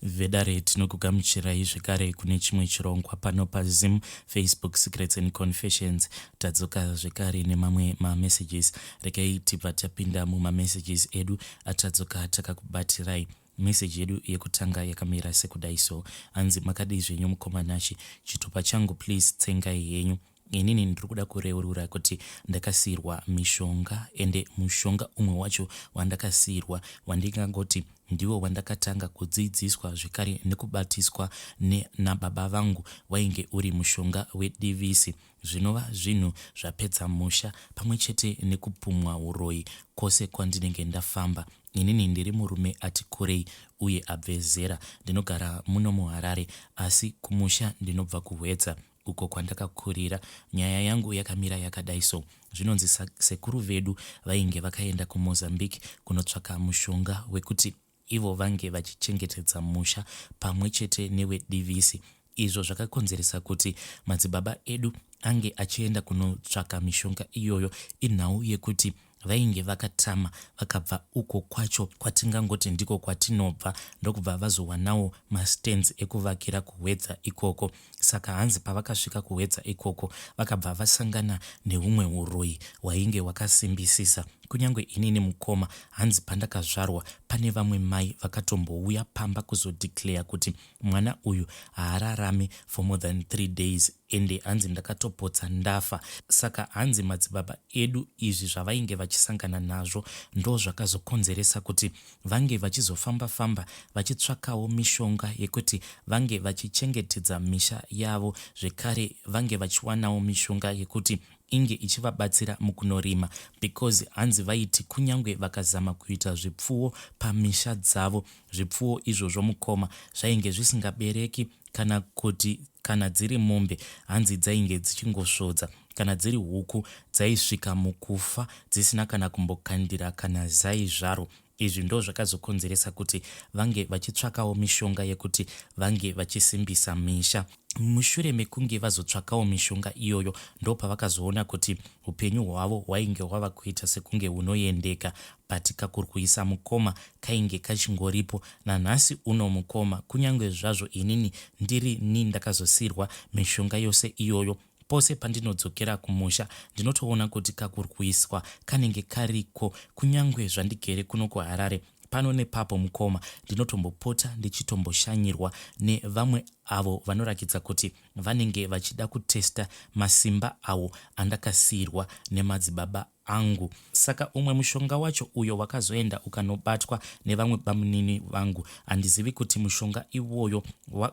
Vedare tinokugamuchirai zvekare kune chimwe chirongwa pano paZim Facebook Secrets and Confessions. Tadzoka zvekare nemamwe mamessages. Regai tibva tapinda mumamessages edu atadzoka takakubatirai. Message yedu yekutanga yakamira sekudai so. Hanzi makadii zvenyu mukoma Nashy. Chitupa changu please tsengai henyu. Inini ndiri kuda kureurura kuti ndakasiirwa mishonga ende mushonga umwe wacho wandakasiirwa wandingangoti ndiwo wandakatanga kudzidziswa zvekare nekubatiswa nababa vangu wainge uri mushonga wedivisi zvinova zvinhu zvapedza musha pamwe chete nekupumwa huroyi kwose kwandinenge ndafamba. Inini ndiri murume ati kurei uye abve zera. Ndinogara muno muHarare asi kumusha ndinobva kuHwedza. uko kwandakakurira. Nyaya yangu yakamira yakadai so, zvinonzi sekuru vedu vainge vakaenda kuMozambique kunotsvaka mushonga wekuti ivo vange vachichengetedza musha pamwe chete newedivisi izvo zvakakonzeresa kuti madzibaba edu ange achienda kunotsvaka mishonga iyoyo inhau yekuti Vainge vakatama vakabva uko kwacho kwatingangoti ndiko kwatinobva ndokubva vazowanawo mastands ekuvakira kuHwedza ikoko. Saka hanzi pavakasvika kuHwedza ikoko vakabva vasangana nehumwe huroyi hwainge hwakasimbisisa. Kunyangwe inini mukoma hanzi pandakazvarwa pane vamwe mai vakatombouya pamba kuzodeclare kuti mwana uyu haararami for more than three days ende hanzi ndakatopotsa ndafa saka hanzi madzibaba edu izvi zvavainge vachisangana nazvo ndozvakazokonzeresa kuti vange vachizofamba famba vachitsvakawo mishonga yekuti vange vachichengetedza misha yavo zvekare vange vachiwanawo mishonga yekuti inge ichivabatsira mukunorima because hanzi vaiti kunyangwe vakazama kuita zvipfuwo pamisha dzavo zvipfuwo izvozvo mukoma zvainge zvisingabereki kana kuti kana dziri mombe hanzi dzainge dzichingosvodza kana dziri huku dzaisvika mukufa dzisina kana kumbokandira kana zai zvaro Izvi ndozvakazokonzeresa kuti vange vachitsvakawo mishonga yekuti vange vachisimbisa misha. Mushure mekunge vazotsvakawo mishonga iyoyo ndopavakazoona kuti hupenyu hwavo hwainge hwava kuita sekunge hunoyendeka but kakurwisa mukoma kainge kachingoripo nanhasi uno mukoma kunyange zvazvo inini ndiri ni ndakazosiirwa mishonga yose iyoyo Pose pandinodzokera kumusha ndinotoona kuti kakurwiswa kanenge kariko kunyangwe zvandigere kuno kuHarare. Pano nepapo mukoma ndinotombopota ndichitomboshanyirwa nevamwe avo vanorakidza kuti vanenge vachida kutesta masimba awo andakasiirwa nemadzibaba angu. Saka umwe mushonga wacho uyo wakazoenda ukanobatwa nevamwe bamunini vangu handizivi kuti mushonga iwoyo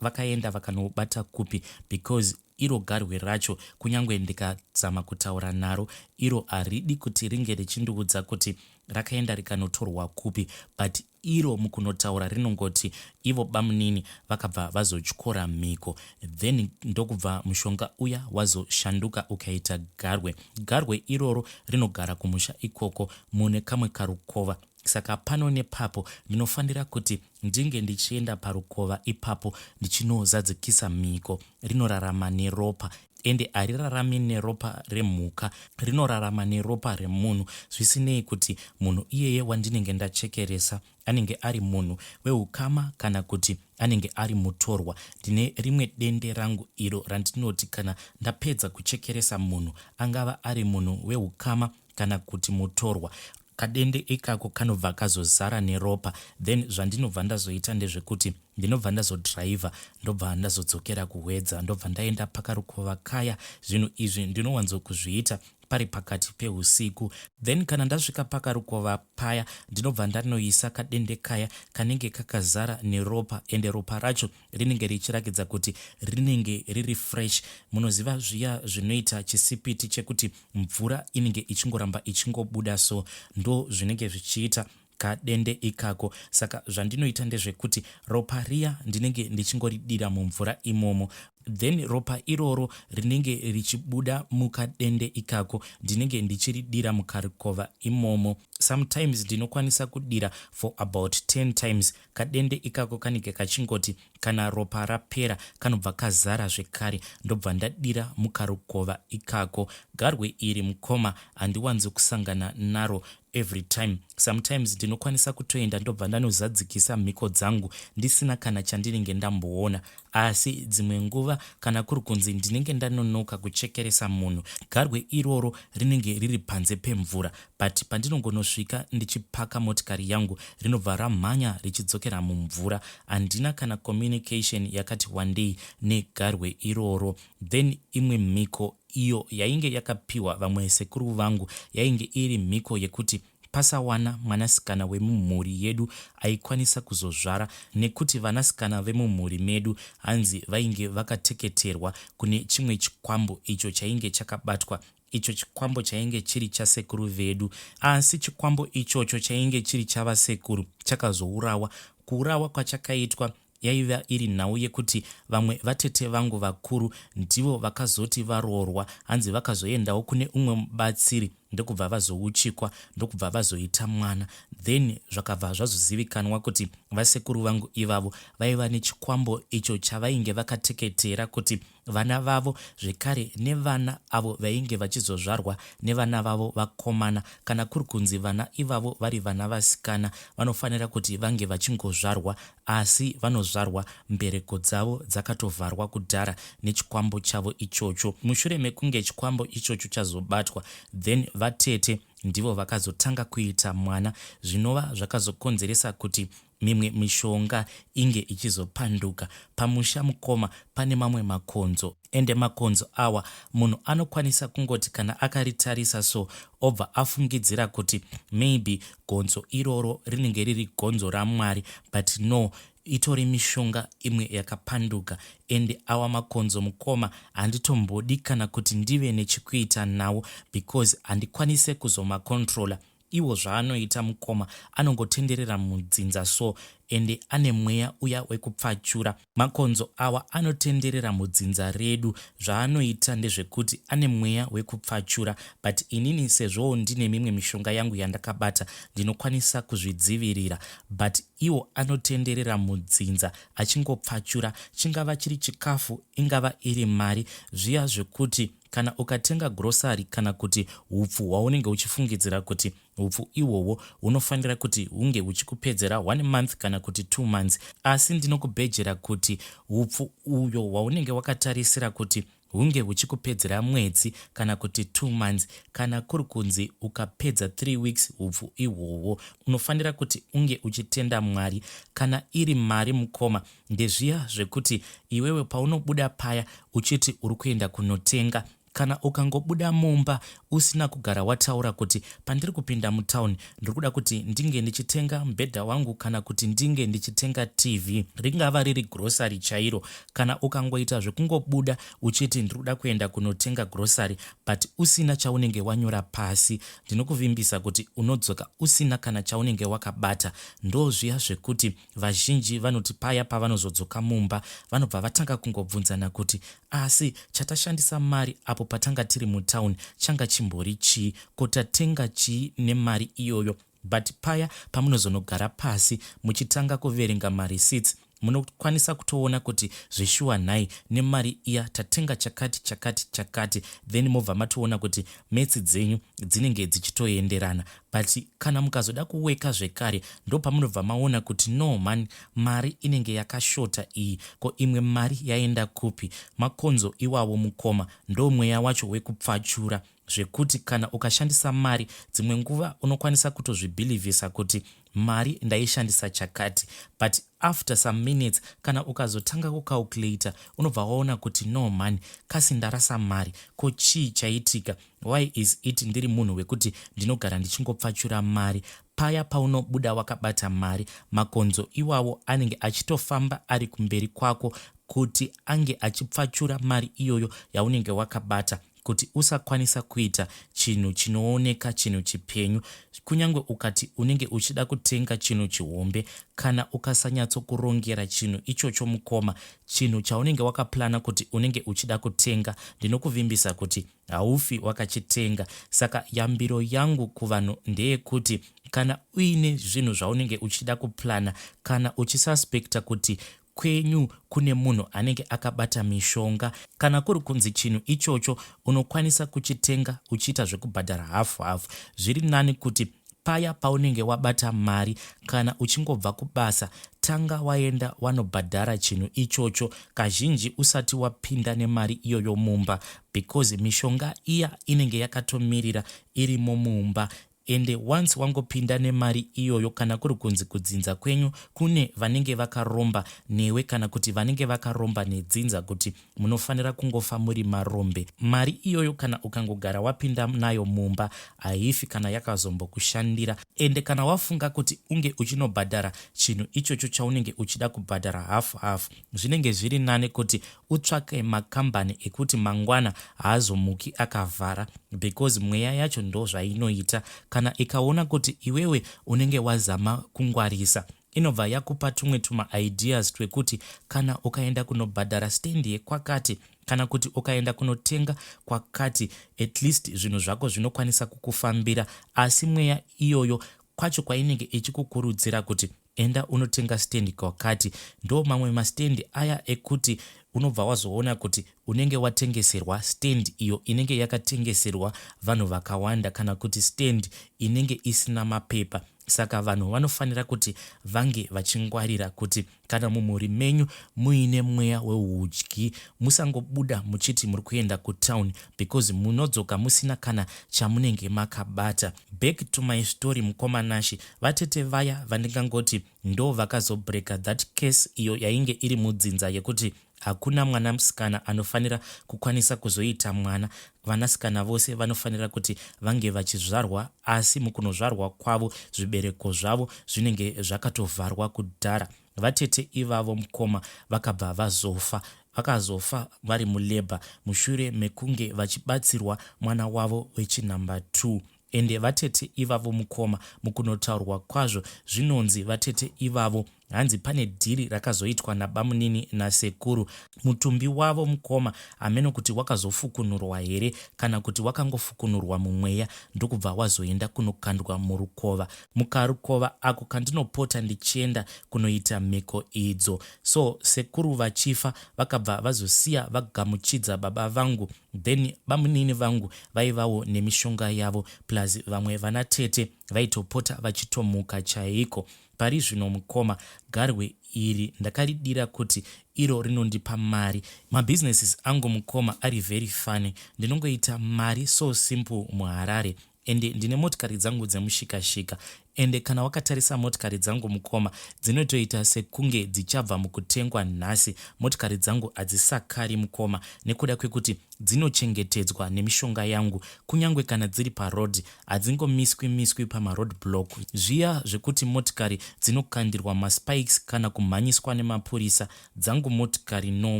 vakaenda vakanoubata kupi because Iro garwe racho kunyangwe ndikazama kutaura naro iro haridi kuti ringe richindiudza kuti rakaenda rikanotorwa kupi but iro mukunotaura rinongoti ivo bamunini vakabva vazotyora mhiko then ndokubva mushonga uya wazoshanduka ukaita garwe. Garwe iroro rinogara kumusha ikoko mune kamwe karukova saka pano nepapo ndinofanira kuti Ndinge ndichienda parukova ipapo ndichinozadzikisa mhiko. Rinorarama neropa. Ende harirarami neropa remhuka. Rinorarama neropa remunhu. Zvisinei kuti munhu iyeye wandinenge ndachekeresa anenge ari munhu weukama kana kuti anenge ari mutorwa. Ndine rimwe dende rangu iro randinoti kana ndapedza kuchekeresa munhu, angava ari munhu weukama kana kuti mutorwa, Kadende ikako kanobva kazozara neropa then zvandinobva ndazoita ndezvekuti ndinobva ndazodriver ndobva ndazodzokera kuHwedza ndobva ndaenda pakarukova kaya. Zvinhu izvi ndinowanzokuzviita pari pakati pehusiku. Then kana ndasvika pakarukova paya ndinobva ndanoisa kadende kaya kanenge kakazara neropa ende ropa racho rinenge richirakidza kuti rinenge riri fresh. Munoziva zviya zvinoita chisipiti chekuti mvura inenge ichingoramba ichingobuda so ndo zvinenge zvichiita kadende ikako saka zvandinoita ndezvekuti ropa riya ndinenge ndichingoridira mumvura imomo. Then ropa iroro rinenge richibuda mukadende ikako ndinenge ndichiridira mukarikova imomo. Sometimes ndinokwanisa kudira for about 10 times. Kadende ikako kanenge kachingoti kana ropa rapera kanobva kazara zvekare ndobva ndadira mukarukova ikako. Garwe iri mukoma handiwanzi kusangana naro every time. Sometimes ndinokwanisa kutoenda ndobva ndanozadzikisa mhiko dzangu ndisina kana chandinenge ndamboona. Asi dzimwe nguva kana kuri kunzi ndinenge ndanonoka kuchekeresa munhu, garwe iroro rinenge riri panze pemvura but pandinongonosvika ndichipaka motikari yangu rinobva ramhanya richidzokera mumvura. Handina kana communication yakati wandei negarwe iroro. Then imwe mhiko iyo yainge yakapiwa vamwe sekuru vangu yainge iri mhiko yekuti pasawana mwanasikana wemumhuri yedu aikwanisa kuzozvara nekuti vanasikana vemumhuri medu hanzi vainge vakateketerwa kune chimwe chikwambo icho chainge chakabatwa icho chikwambo chainge chiri chasekuru vedu asi chikwambo ichocho chainge chiri chavasekuru chakazourawa kuurawa kwachakaitwa Yaiva iri nhau yekuti vamwe vatete vangu vakuru ndivo vakazoti varoorwa hanzi vakazoendawo kune umwe mubatsiri ndokubva vazouchikwa ndokubva vazoita mwana then zvakabva zvazozivikanwa kuti vasekuru vangu ivavo vaiva nechikwambo icho chavainge vakateketera kuti vana vavo zvekare nevana avo vainge vachizozvarwa nevana vavo vakomana kana kuri kunzi vana ivavo vari vana vasikana vanofanira kuti vange vachingozvarwa asi vanozvarwa mbereko dzavo dzakatovharwa kudhara nechikwambo chavo ichocho. Mushure mekunge chikwambo ichocho chazobatwa then vatete ndivo vakazotanga kuita mwana zvinova zvakazokonzeresa kuti mimwe mishonga inge ichizopanduka. Pamusha mukoma pane mamwe makonzo ende makonzo awa munhu anokwanisa kungoti kana akaritarisa so obva afungidzira kuti maybe gonzo iroro rinenge riri gonzo raMwari but no itori mishonga imwe yakapanduka ende awa makonzo mukoma handitombodi kana kuti ndive nechikuita nawo because handikwanise kuzomacontroller Iwo zvaanoita mukoma anongotenderera mudzinza so ende ane mweya uya wekupfachura. Makonzo awa anotenderera mudzinza redu zvaanoita ndezvekuti ane mweya wekupfachura but inini sezvowo ndine mimwe mishonga yangu yandakabata ndinokwanisa kuzvidzivirira but iwo anotenderera mudzinza achingopfachura chingava chiri chikafu ingava iri mari zviya zvekuti Kana ukatenga grocery kana kuti hupfu hwaunenge uchifungidzira kuti hupfu ihwohwo hunofanira kuti hunge huchikupedzera one month kana kuti 2 months, asi ndinokubhejera kuti hupfu uyo hwaunenge wakatarisira kuti hunge huchikupedzera mwedzi kana kuti 2 months, kana kuri kunzi ukapedza 3 weeks hupfu ihwohwo, unofanira kuti unge uchitenda Mwari. Kana iri mari mukoma, Ndezviya zvekuti iwewe paunobuda paya uchiti uri kuenda kunotenga, kana ukangobuda mumba usina kugara wataura kuti pandiri kupinda mutown ndiri kuda kuti ndinge ndichitenga mubhedha wangu kana kuti ndinge ndichitenga TV, ringava riri grocery chairo, kana ukangoita zvekungobuda uchiti ndiri kuda kuenda kunotenga grocery but usina chaunenge wanyora pasi, ndinokuvimbisa kuti unodzoka usina kana chaunenge wakabata. Ndozviya zvekuti Vazhinji vanoti paya pavanozodzoka mumba vanobva vatanga kungobvunzana kuti asi chatashandisa mari apo patanga tiri mutown changa chimbori chii, ko tatenga chii nemari iyoyo? But paya pamunozonogara pasi muchitanga kuverenga mareceipts munokwanisa kutoona kuti zveshuwa nhai nemari iya tatenga chakati chakati chakati then mobva matoona kuti maths dzenyu dzinenge dzichitoenderana but kana mukazoda kuweka zvekare ndopamunobva maona kuti no man, mari inenge yakashota iyi, ko imwe mari yaenda kupi? Makonzo iwawo mukoma, ndomweya wacho wekupfachura zvekuti kana ukashandisa mari dzimwe nguva unokwanisa kutozvibhilivhisa kuti mari ndaishandisa chakati but after some minutes kana ukazotanga kucalculator unobva waona kuti no man, kasi ndarasa mari, ko chii chaitika? Why is it ndiri munhu wekuti ndinogara ndichingopfachura mari? Paya paunobuda wakabata mari, makonzo iwawo anenge achitofamba ari kumberi kwako kuti ange achipfachura mari iyoyo yaunenge wakabata. kuti usakwanisa kuita chinhu chinooneka, chinhu chipenyu. Kunyange ukati unenge uchida kutenga chinhu chihombe, kana ukasanyatsokurongera chinhu ichocho mukoma, chinhu chaunenge wakaplana kuti unenge uchida kutenga, ndinokuvimbisa kuti haufi wakachitenga. Saka yambiro yangu kuvanhu ndeyekuti kana uine zvinhu zvaunenge uchida kuplana, kana uchisuspecta kuti kwenyu kune munhu anenge akabata mishonga, kana kuri kunzi chinhu ichocho unokwanisa kuchitenga uchiita zvekubhadhara hafu hafu, zviri nani kuti paya paunenge wabata mari kana uchingobva kubasa, tanga waenda wanobhadhara chinhu ichocho kazhinji usati wapinda nemari iyoyo mumba, because mishonga iya inenge yakatomirira irimo mumba. Ende once wangopinda nemari iyoyo, kana kuri kunzi kudzinza kwenyu kune vanenge vakaromba newe kana kuti vanenge vakaromba nedzinza kuti munofanira kungofa muri marombe, mari iyoyo kana ukangogara wapinda nayo mumba haifi kana yakazombokushandira. Ende kana wafunga kuti unge uchinobhadhara chinhu ichocho chaunenge uchida kubhadhara half half, zvinenge zviri nane kuti utsvake makambani ekuti mangwana haazomuki akavhara, because mweya yacho ndozvainoita. Kana ikaona kuti iwewe unenge wazama kungwarisa, inobva yakupa tumwe tumaideas twekuti kana ukaenda kunobhadhara stand yekwakati kana kuti ukaenda kunotenga kwakati, at least zvinhu zvako zvinokwanisa kukufambira. Asi mweya iyoyo kwacho kwainenge ichikukurudzira kuti enda unotenga stand kwakati, ndo mamwe mastendi aya ekuti unobva wazoona kuti unenge watengeserwa stand iyo inenge yakatengeserwa vanhu vakawanda, kana kuti stand inenge isina mapepa. Saka vanhu vanofanira kuti vange vachingwarira kuti kana mumhuri menyu muine mweya weudyi, musangobuda muchiti muri kuenda kutown, because munodzoka musina kana chamunenge makabata. Back to my story, mukoma Nashi. Vatete vaya vandingangoti ndo vakazobreaka that case iyo yainge iri mudzinza yekuti hakuna mwana musikana anofanira kukwanisa kuzoita mwana, vanasikana vose vanofanira kuti vange vachizvarwa, asi mukunozvarwa kwavo zvibereko zvavo zvinenge zvakatovharwa kudhara. Vatete ivavo mukoma vakabva vazofa, vakazofa vari mulabor mushure mekunge vachibatsirwa mwana wavo wechinumber 2. Ende vatete ivavo mukoma, mukunotaurwa kwazvo zvinonzi vatete ivavo hanzi pane dhiri rakazoitwa nabamunini nasekuru. Mutumbi wavo mukoma, hameno kuti wakazofukunurwa here kana kuti wakangofukunurwa mumweya ndokubva wazoenda kunokandwa murukova, mukarukova ako kandinopota ndichienda kunoita mhiko idzo. So sekuru vachifa vakabva vazosiya vagamuchidza baba vangu, then bamunini vangu vaivawo nemishonga yavo, plus vamwe vana tete vaitopota vachitomuka chaiko. Pari zvino mukoma, garwe iri ndakaridira kuti iro rinondipa mari. Mabusinesses angu mukoma ari very funny. Ndinongoita mari so simple muHarare. Ende ndine motikari dzangu dzemushikashika, ende kana wakatarisa motikari dzangu mukoma, dzinotoita sekunge dzichabva mukutengwa nhasi. Motikari dzangu hadzisakari mukoma, nekuda kwekuti dzinochengetedzwa nemishonga yangu. Kunyange kana dziri paroad, hadzingomiswi miswi pamaroad block zviya zvekuti motikari dzinokandirwa maspikes kana kumhanyiswa nemapurisa. Dzangu motikari no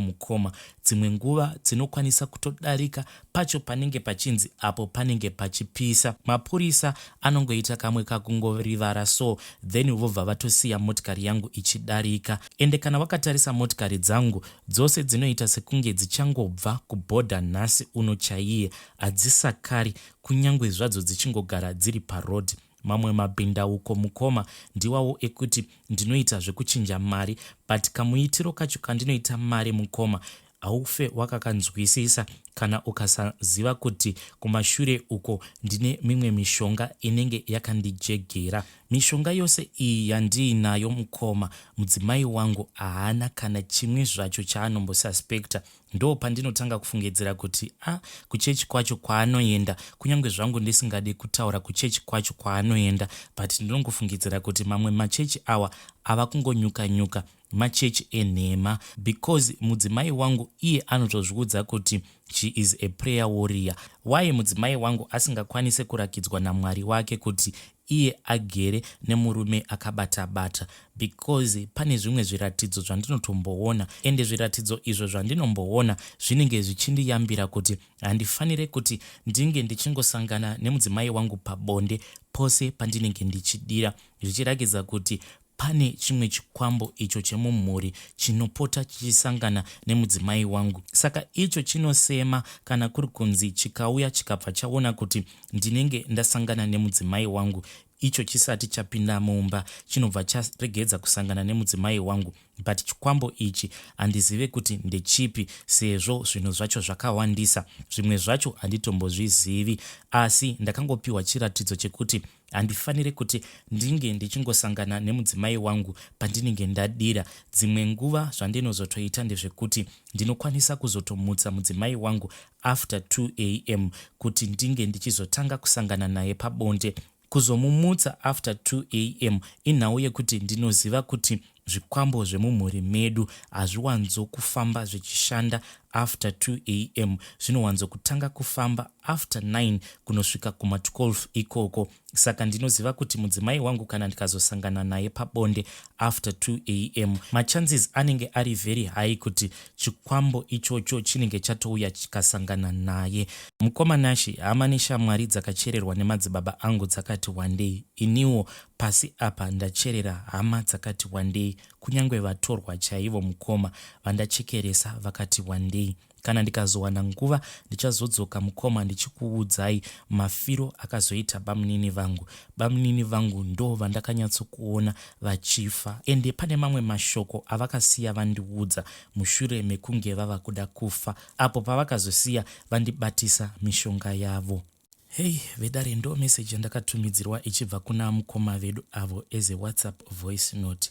mukoma, dzimwe nguva dzinokwanisa kutodarika pacho panenge pachinzi apo panenge pachipisa. Mapurisa anongoita kamwe kakungorivara so, then vobva vatosiya motikari yangu ichidarika. Ende kana wakatarisa motikari dzangu dzose, dzinoita sekunge dzichangobva kubhodha nhasi uno chaiye. Hadzisakari kunyange zvadzo dzichingogara dziri paroad. Mamwe mabhindauko mukoma ndiwawo ekuti ndinoita zvekuchinja mari, but kamuitiro kacho kandinoita mari mukoma haufe wakakanzwisisa kana ukasaziva kuti kumashure uko ndine mimwe mishonga inenge yakandijegera. Mishonga yose iyi yandiinayo mukoma, mudzimai wangu haana kana chimwe zvacho chaanombosuspecta. Ndo pandinotanga kufungidzira kuti a kuchechi kwacho kwaanoenda, kunyange zvangu ndisingadi kutaura kuchechi kwacho kwaanoenda, but ndinongofungidzira kuti mamwe machechi awa ava kungonyuka nyuka. Machechi enhema because mudzimai wangu iye anotozviudza kuti she is a prayer warrior. Why mudzimai wangu asingakwanise kurakidzwa naMwari wake kuti iye agere nemurume akabata bata? Because pane zvimwe zviratidzo zvandinotomboona, ende zviratidzo izvo zvandinomboona zvinenge zvichindiyambira kuti handifanire kuti ndinge ndichingosangana nemudzimai wangu pabonde pose pandinenge ndichidira, zvichirakidza kuti pane chimwe chikwambo icho chemumhuri chinopota chichisangana nemudzimai wangu. Saka icho chinosema kana kuri kunzi chikauya chikabva chaona kuti ndinenge ndasangana nemudzimai wangu icho chisati chapinda mumba, chinobva charegedza kusangana nemudzimai wangu. But chikwambo ichi handizive kuti ndechipi sezvo zvinhu zvacho zvakawandisa, zvimwe zvacho handitombozvizivi, asi ndakangopiwa chiratidzo chekuti handifanire kuti ndinge ndichingosangana nemudzimai wangu pandinenge ndadira. Dzimwe nguva zvandinozotoita ndezvekuti ndinokwanisa kuzotomutsa mudzimai wangu after 2 am kuti ndinge ndichizotanga kusangana naye pabonde. Kuzomumutsa after 2 am inhau yekuti ndinoziva kuti zvikwambo zvemumhuri medu hazviwanzo kufamba zvichishanda after 2 am, zvinowanzo kutanga kufamba after 9 kunosvika kuma12 ikoko. Saka ndinoziva kuti mudzimai wangu kana ndikazosangana naye pabonde after 2 am, machances anenge ari very high kuti chikwambo ichocho chinenge chatouya chikasangana naye. Mukoma Nashi, hama neshamwari dzakachererwa nemadzibaba angu dzakati wandei. Iniwo pasi apa ndacherera hama dzakati wandei, kunyange vatorwa chaivo mukoma vandachekeresa vakati wandei. Kana ndikazowana nguva ndichazodzoka mukoma ndichikuudzai mafiro akazoita bamunini vangu. Bamunini vangu ndo vandakanyatsokuona vachifa, ende pane mamwe mashoko avakasiya vandiudza mushure mekunge vava kuda kufa, apo pavakazosiya vandibatisa mishonga yavo. Hei vedare, ndo meseji yandakatumidzirwa ichibva kuna mukoma vedu avo as a WhatsApp voice note.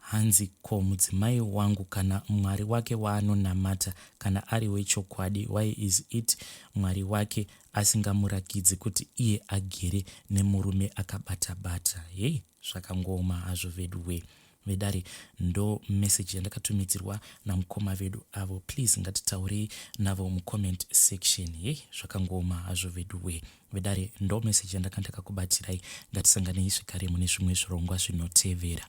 Hanzi, ko mudzimai wangu kana Mwari wake waanonamata kana ari wechokwadi, why is it Mwari wake asingamurakidzi kuti iye agere nemurume akabata-bata? Hei, zvakangooma hazvo vedu we. Vedare, ndo meseji yandakatumidzirwa namukoma vedu avo. Please ngatitaurei navo mucomment section. Hei, zvakangooma hazvo vedu we. Vedare, ndo meseji yandaka ndakakubatirai. Ngatisanganei zvekare mune zvimwe zvirongwa zvinotevera.